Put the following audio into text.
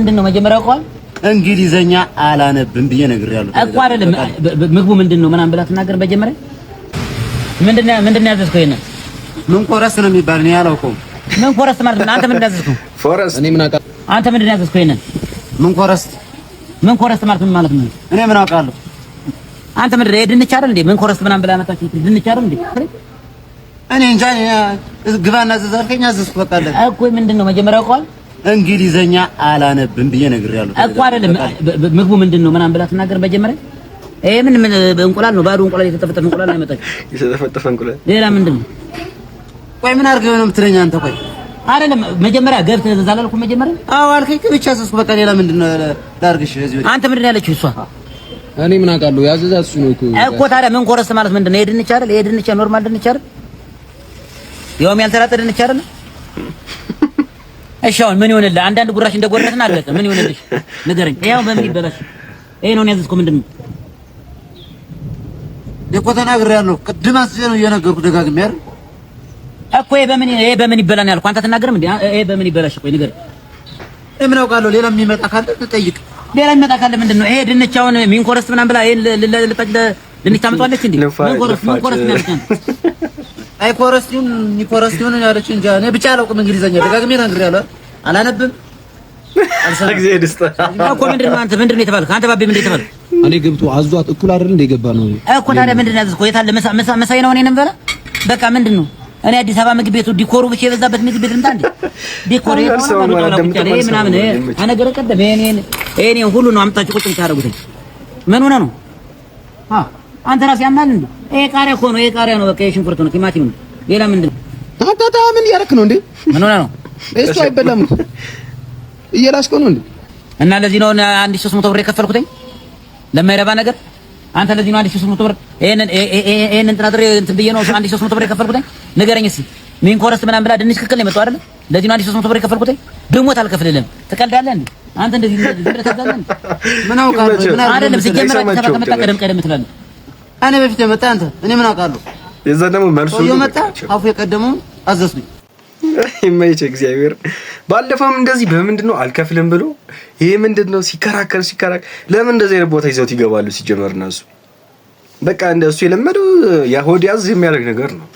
ምንድን ነው መጀመሪያ አውቀዋል? እንግሊዘኛ አላነብም ብዬ ነግሬያለሁ። እኮ አይደለም፣ ምግቡ ምንድን ነው ምናምን ብላ ትናገር። መጀመሪያ ምንድን ነው ያዘዝከው? ይሄንን ምን ኮረስ ነው የሚባል እኔ አላውቀውም። ምን ኮረስ ማለት ምን? አንተ ምንድን ነው ያዘዝከው? ፎረስት። እኔ ምን አውቃለሁ? አንተ ምንድን ነው ያዘዝከው? ይሄንን ምን ኮረስ? ምን ኮረስ ማለት ምን ማለት ነው? እኔ ምን አውቃለሁ? አንተ ምንድን ነው፣ ድንች አይደል እንዴ? ምን ኮረስ ምናምን ብላ መጣች። ድንች አይደል እንዴ? እኔ እንጃ። ግባና አዘዝ አልከኝ፣ አዘዝኩ። በቃ አለቀ። እኮ ምንድን ነው መጀመሪያ አውቀዋል? እንግሊዘኛ አላነብም ብዬ ነግሬያለሁ። እኮ አይደለም፣ ምግቡ ምንድን ነው ምናምን ብላ ትናገር መጀመሪያ። ይሄ ምን ምን እንቁላል ነው? ባዶ እንቁላል፣ የተጠፈጠፈ እንቁላል ነው ያመጣችው። የተጠፈጠፈ እንቁላል። ሌላ ምንድን ነው? ቆይ ምን አድርገህ ነው የምትለኝ አንተ? ቆይ አይደለም፣ መጀመሪያ ገብተህ እዛ አላልኩም መጀመሪያ? አዎ አልከኝ፣ ብቻ አዘዝኩ። በቃ ሌላ ምንድን ነው ላድርግሽ? እዚህ ወዲህ አንተ ምንድን ነው ያለችው እሷ? እኔ ምን አውቃለሁ? ያዘዛት እሱ ነው እኮ። እኮ ታዲያ ምን ኮረስ ማለት ምንድን ነው? ይሄ ድንች አይደል? ይሄ ድንች normal ድንች አይደል? ያውም ያልተላጠ ድንች አይደል? እሺ አሁን ምን ይሆንልህ? አንዳንድ ጉራሽ እንደጎረስን አለቀ። ምን ይሆንልሽ ንገረኝ። ያው በምን ይበላሽ? ይሄ ነው ያዘዝከው ምንድን ነው? እኔ እኮ ተናግሬያለሁ። ቅድም አዝዤ ነው እየነገርኩህ ደጋግሜ አይደል? እኮ ይሄ በምን ይበላ ነው ያልኩህ። አንተ አትናገርም እንዴ? ይሄ በምን ይበላሽ? ቆይ ንገረኝ። እኔ ምን አውቃለሁ? ሌላ የሚመጣ ካለ ጠይቅ። ሌላ የሚመጣ ካለ ምንድን ነው? ይሄ ድንች አሁን main course ምናምን ብላ ይሄን ልጣጭ ድንች ታመጣለች እንዴ? ምን ኮረስ ነው ያልከኝ? አይ ኮረስ ይሁን ኒኮረስ ይሁን ያለችው እንጃ። እኔ ብቻ አላውቅም እንግሊዘኛ፣ ደጋግሜ ተናግሬያለሁ። አላነብም። እግዚአብሔር ይስጥህ። እኮ ምንድን ነው አንተ ምንድን ነው የተባልክ? አንተ ባቤ ምንድን ነው የተባልክ? እኔ ገብቶ አዟት እኩል አይደል እንደ የገባ ነው። እኮ ታዲያ ምንድን ነው ያዘዝከው? የት አለ ምሳ ምሳ ምሳዬ ነው እኔንም በላ በቃ ምንድን ነው? እኔ አዲስ አበባ ምግብ ቤቱ decor ኡ ብቻ የበዛበት ምግብ ቤት ልምጣ እንዴ? Decor ይሄ ምናምን አነገረ ቀደም ይሄን ይሄን ሁሉ ነው አምጣችሁ ቁጭ የምታደርጉት። ምን ሆነ ነው? አንተ ራስህ ያማል እንዴ? ይሄ ቃሪያ እኮ ነው። ይሄ ቃሪያ ነው። በቃ ይሄ ሽንኩርት ነው፣ ቲማቲም ነው። ሌላ ምንድን ነው? አንተ ምን እያደረክ ነው እንዴ? ምን ሆነ ነው? እሱ አይበላም እኮ፣ እየላስከው ነው እንዴ? እና ለዚህ ነው 1300 ብር የከፈልኩትኝ ለማይረባ ነገር። አንተ ለዚህ ነው 1300 ብር ይሄንን ጥራጥሬ እንትን ብዬ ነው 1300 ብር የከፈልኩትኝ? ንገረኝ እስኪ። Main course ምናምን ብላ ድንች ክክል ነው የመጣው አይደል? ለዚህ ነው 1300 ብር የከፈልኩትኝ? ብሞት አልከፍልልህም። ትቀልዳለህ እንዴ? አንተ እንደዚህ ዝም ብለህ ታዛለህ እንዴ? ምን አውቃለሁ? ምን አይደለም፣ ሲጀመር አዲስ አበባ ከመጣ ቀደም ቀደም ትላለህ። እኔ በፊት የመጣ አንተ፣ እኔ ምን አውቃለሁ? የዛ ደግሞ መልሱ ሰውዬው መጣ፣ አፉ የቀደመውን አዘዝኩኝ። ይመች እግዚአብሔር። ባለፈውም እንደዚህ በምንድን ነው አልከፍልም ብሎ ይሄ ምንድን ነው ሲከራከር ሲከራከር፣ ለምን እንደዚህ አይነት ቦታ ይዘውት ይገባሉ? ሲጀመር እነሱ በቃ እንደሱ የለመደው የሆድ ያዝ የሚያደርግ ነገር ነው።